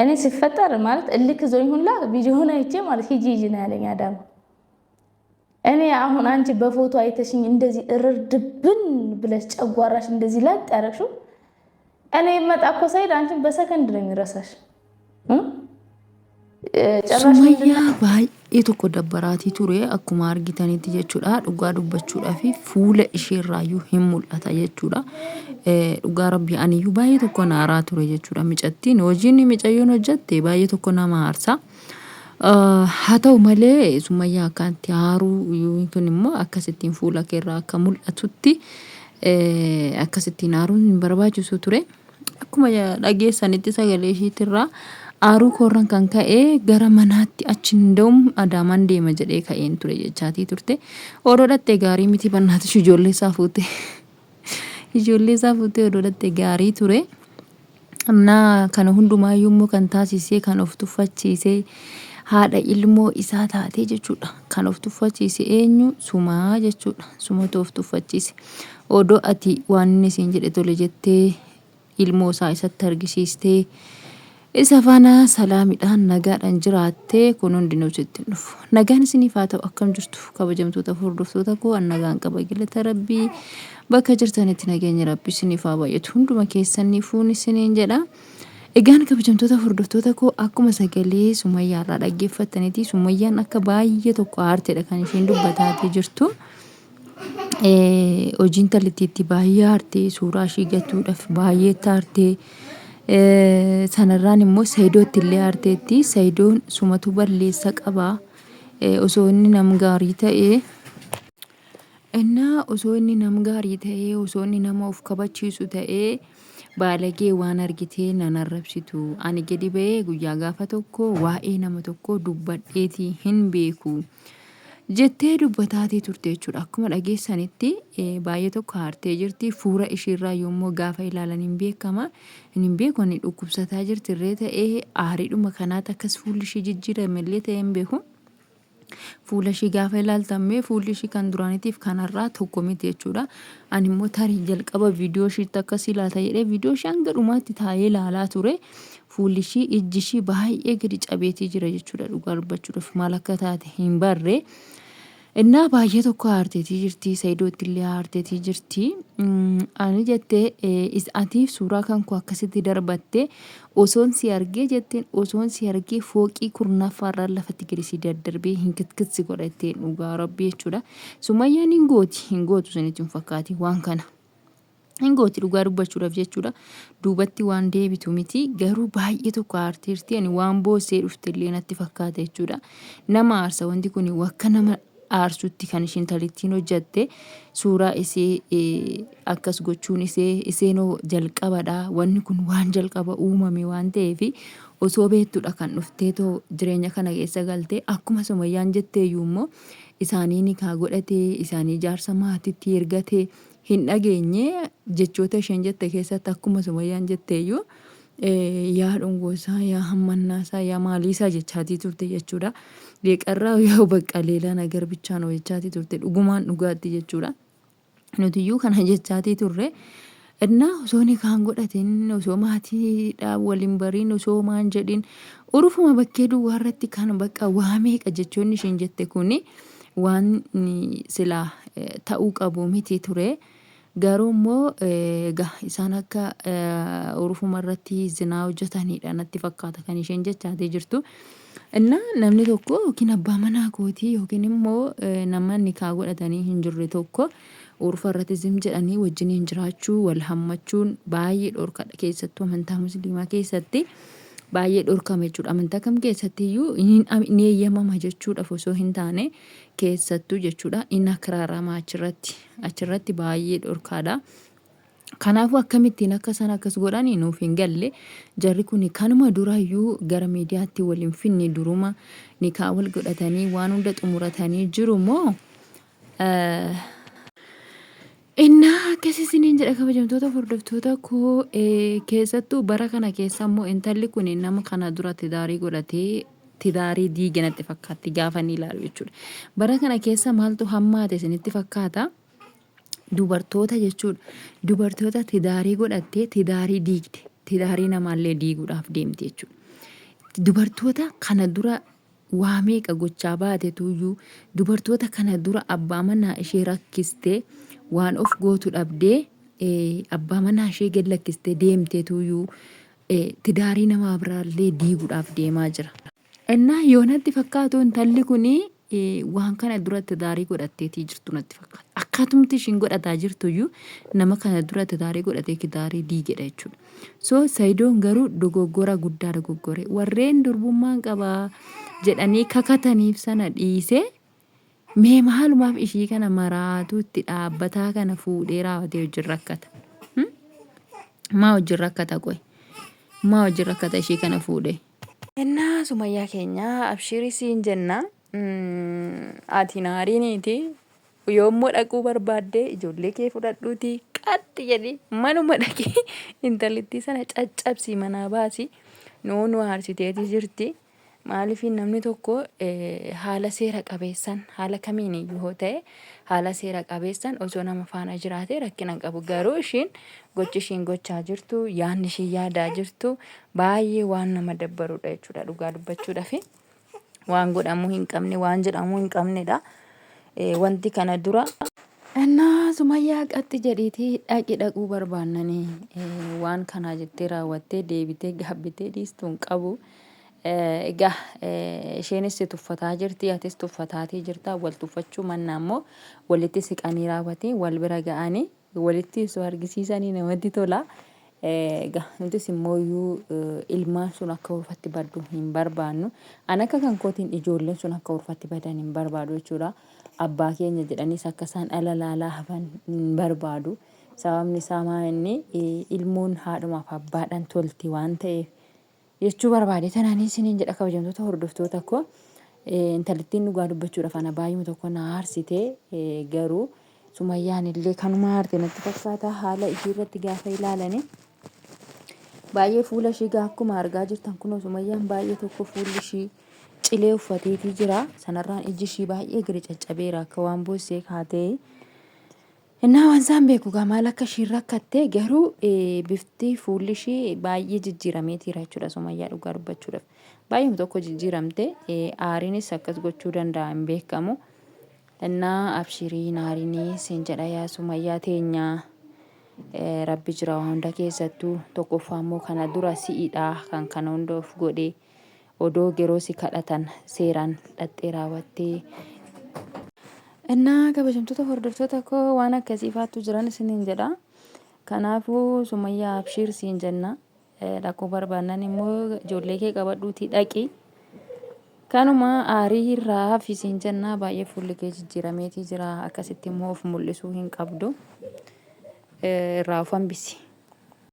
እኔ ሲፈጠር ማለት እልክ ይዞኝ ሁላ ቪዲዮውን አይቼ ማለት ሂጂ ሂጂ ነው ያለኝ አዳማ። እኔ አሁን አንቺ በፎቶ አይተሽኝ እንደዚህ እርድብን ብለሽ ጨጓራሽ እንደዚህ ላጥ ያደረግሽው፣ እኔ መጣ እኮ ሰይድ አንቺን በሰከንድ ነው የሚረሳሽ። Sumayyaa baay'ee tokko dabbaraatii ture akkuma argitanitti jechuudha. Dhugaa dubbachuudhaaf fuula isheerraayyuu hin mul'ata jechuudha. Dhugaa rabbii aniyyuu baay'ee tokko naaraa ture jechuudha. Micattiin hojiin micayyoon hojjatte baay'ee tokko nama aarsa. Haa ta'u malee Sumayyaa akkanatti aaruu yookiin immoo akkasittiin fuula keerraa akka mul'atutti akkasittiin aaruun hin barbaachisu ture. Akkuma dhageessanitti sagalee ishiitirraa aaruu koorran kan ka'e gara manaatti achi hin da'um Adaamaan deema jedhee ka'een ture jechaatii turte. Odoo dhattee gaarii miti, bannaatish ijoollee isaa fuute. Ijoollee isaa fuutee odoo dhattee gaarii ture. Innaa kana hundumaayyuu immoo kan taasisee kan of tuffachiisee haadha ilmoo isaa taatee jechuudha. Kan of tuffachiise eenyu? Sumaa jechuudha. Sumatu of tuffachiise. Odoo ati waan inni siin jedhe tole jettee ilmoo isaa isatti argisiistee isa faana salaamidhaan nagaadhaan jiraattee kun hundinuu sitti hin dhufu. Nagaan isiniif haa ta'u, akkam jirtu kabajamtoota hordoftoota koo? An nagaan qaba, galata Rabbii. Bakka jirtanitti nageenyi Rabbi isiniif haa baay'atu hunduma keessaniifuu isiniin jedha. Egaan kabajamtoota hordoftoota koo, akkuma sagalee Sumayyaa irraa dhaggeeffattaniiti, Sumayyaan akka baay'ee tokko aartedha kan isheen dubbataatii jirtu. Hojiin talittiitti baay'ee aartee, suuraa ishii gatuudhaaf baay'ee aartee, sanarraan immoo Sayidootti illee aarteetti. Sayidoon sumatu balleessa qaba. Osoo inni nam gaarii ta'ee, innaa osoo inni nam gaarii ta'ee, osoo inni nama of kabachiisu ta'ee, baalagee waan argitee nan arrabsitu. Ani gadi ba'ee guyyaa gaafa tokko waa'ee nama tokkoo dubbadheetii hin beeku jettee dubbataatii turte jechuudha. Akkuma dhageessanitti baay'ee tokko aartee jirti. Fuula ishiirraa yommuu gaafa ilaalan hin beekama. Hin beeku, ani dhukkubsataa jirti irree ta'ee aariidhuma kanaatti akkas fuulli ishii jijjiirame illee ta'ee hin beeku. Fuula ishii gaafa ilaaltan mee fuulli ishii kan duraaniitiif kanarraa tokko miti jechuudha. Ani immoo tarii jalqaba viidiyoo ishiitti akkasii laata jedhee viidiyoo ishii hanga dhumaatti taa'ee ilaalaa ture. Fuulli ishii, ijji ishii baay'ee gadi cabeetii jira jechuudha, dhugaa dubbachuudhaaf maal akka taate hin barre. Innaa baay'ee tokko aarteetii jirti, Sayidootti illee aarteetii jirti. Ani jettee ati suuraa kan koo akkasitti darbatte, osoon si argee jetteen, osoon si argee fooqii kurnaffaarraan lafatti gadi si daddarbee hin kitkitsi godha jetteen, dhugaa Rabbii jechuudha. Sumayyaan hin gooti, hin gootu isinitti hin fakkaati waan kana. Hin gooti dhugaa dubbachuudhaaf jechuudha. Duubatti waan deebitu miti, garuu baay'ee tokko aarteerti, ani waan boossee dhufte illee natti fakkaata jechuudha. Nama aarsa wanti kun, wakka nama aarsutti kan ishiin talittiin hojjatte, suuraa isee akkas gochuun isee iseenoo jalqabadha. Wanni kun waan jalqaba uumame waan ta'eef osoo beektudha kan dhuftee too jireenya kana keessa galte. Akkuma Sumayyaan jetteeyyuu immoo isaanii nikaa godhatee isaanii jaarsa maatiitti ergatee hin dhageenye. Jechoota isheen jette keessatti akkuma Sumayyaan jetteeyyuu yaa dhungoosaa, yaa hammannaasaa, yaa maaliisaa jechaatii turte jechuudha. Leeqarraa yaa bakka leelaa nagar bichaa noo jechaatii turte, dhugumaan dhugaatti jechuudha. Nutiyyuu kana jechaatii turre. Innaa osoo nikaan godhatin, osoo maatiidhaan waliin bariin, osoo maan jedhin, urufuma bakkee duwwaa irratti kan bakka waa meeqa jechoonni isheen jette kuni waan silaa ta'uu qabu miti ture. Garuu immoo egaa isaan akka urufuma irratti zinaa hojjetanidha natti fakkaata kan isheen jechaatee jirtu. Innaa namni tokko yookiin abbaa manaa kootii yookiin immoo nama nikaa godhatanii hin jirre tokko urufa irratti zim jedhanii wajjiniin jiraachuu, wal hammachuun baay'ee dhorkadha, keessattuu amantaa musliimaa keessatti baay'ee dhorkama jechuudha. Amantaa kam keessatti iyyuu hin eeyyamama jechuudhaaf osoo hin taane, keessattuu jechuudha in akraarama, achirratti baay'ee dhorkaadha. Kanaafuu akkamittiin akka isaan akkas godhani nuuf hin galle. Jarri kun kanuma durayyuu gara miidiyaatti wal hin finne, duruma nikaa wal godhatanii waan hunda xumuratanii jiru moo? Innaa akkas isiniin jedha kabajamtoota hordoftoota koo. Keessattuu bara kana keessa immoo intalli kun nama kana dura tidaarii godhatee tidaarii diige natti fakkaatti gaafa inni ilaalu jechuudha. Bara kana keessa maaltu hammaate isinitti fakkaata? Dubartoota jechuudha. Dubartoota tidaarii godhattee tidaarii diigde. Tidaarii namaallee diiguudhaaf deemti jechuudha. Dubartoota kana dura waa meeqa gochaa baatetuyyuu dubartoota kana dura abbaa manaa ishee rakkistee waan of gootu dhabdee abbaa manaa ishee gad lakkistee deemtetuyyuu tidaarii namaa biraallee diiguudhaaf deemaa jira. Ennaa yoo natti fakkaatu intalli kun waan kana dura tidaarii godhatteetii jirtu natti fakkaata. Akkaatumti ishiin godhataa jirtuyyuu nama kana dura tidaarii godhatee tidaarii diigedha jechuudha. So Sayidoon garuu dogoggora guddaa dogoggore. Warreen durbummaan qaba jedhanii kakataniif sana dhiisee mee maalumaaf ishii kana maraatuu itti dhaabbataa kana fuudhee raawwatee wajjin rakkata. Maa wajjin rakkata qoy? Maa wajjin rakkata ishii kana fuudhee? Ennaa Sumayyaa keenya abshirii siin jenna. Ati hin aariiniiti. Yoommoo dhaquu barbaadde ijoollee kee fudhadhuuti qaxxi jedhi manuma dhaqii intalittii sana caccabsii manaa baasi. Nuu nu aarsiteeti jirti. Maaliif namni tokko haala seera qabeessan haala kamiin iyyuu yoo ta'e haala seera qabeessan osoo nama faana jiraate rakkina hin qabu. Garuu ishiin gochi ishiin gochaa jirtu yaadni ishiin yaadaa jirtu baay'ee waan nama dabbarudha jechuudha dhugaa dubbachuudhafi. Waan godhamuu hin qabne waan jedhamuu hin qabnedha. Wanti kana dura. Innaa Sumayyaa qaxxi jedhiitii dhaqi dhaquu barbaannanii waan kanaa jettee raawwattee deebitee gaabbitee dhiistu hin qabu. Egaa isheenis si tuffataa jirti atis tuffataatii jirta wal tuffachuu mannaa immoo walitti siqanii raawwatee wal bira ga'anii walitti osoo argisiisanii namatti tola. Egaa nutis immoo iyyuu ilmaan sun akka ulfatti baddu hin barbaannu. An akka kan kootiin ijoolleen sun akka ulfatti badan hin barbaadu jechuudha. Abbaa keenya jedhaniis akka isaan dhala laalaa hafan hin barbaadu. Sababni isaa maa inni ilmoon haadhumaaf abbaadhaan tolti waan ta'eef. Jechuu barbaade tanaan isiniin jedha kabajamtoota hordoftoota koo intalittiin dhugaa dubbachuudhaaf ana baay'uma tokko na aarsite garuu sumayyaan illee kanuma aarte natti fakkaata haala ishii irratti gaafa ilaalani baay'ee fuula ishii gaa akkuma argaa jirtan kunoo sumayyaan baay'ee tokko fuulli ishii cilee uffateetii jira sanarraan iji ishii baay'ee gadi caccabeera akka waan boossee kaatee Innaa waan isaan beeku gaa maal akka ishiin rakkatte garuu bifti fuulli ishii baay'ee jijjiirameetiira jechuudha Sumayyaa dhugaa dubbachuudhaaf. Baay'eema tokko jijjiiramte aariinis akkas gochuu danda'a hin beekamu. Innaa abshirii hin aarinii siin jedha yaa Sumayyaa teenyaa rabbi jira waa hunda keessattuu tokkoffaa immoo kana dura si'idha kan kana hunda of godhe. Odoo geroo si kadhatan seeraan dhaqxee raawwattee. Innaa kabajamtoota hordoftoota koo waan akkasii faattu jiran isiniin jedha. Kanaafuu Sumayyaa abshiir siin jenna. Dhaquu barbaannan immoo ijoollee kee qabadhuutii dhaqi. Kanuma aarii irraa hafi siin jenna. Baay'ee fuulli kee jijjiirameetii jira. Akkasitti immoo of mul'isuu hin qabdu. Irraa of hambisi.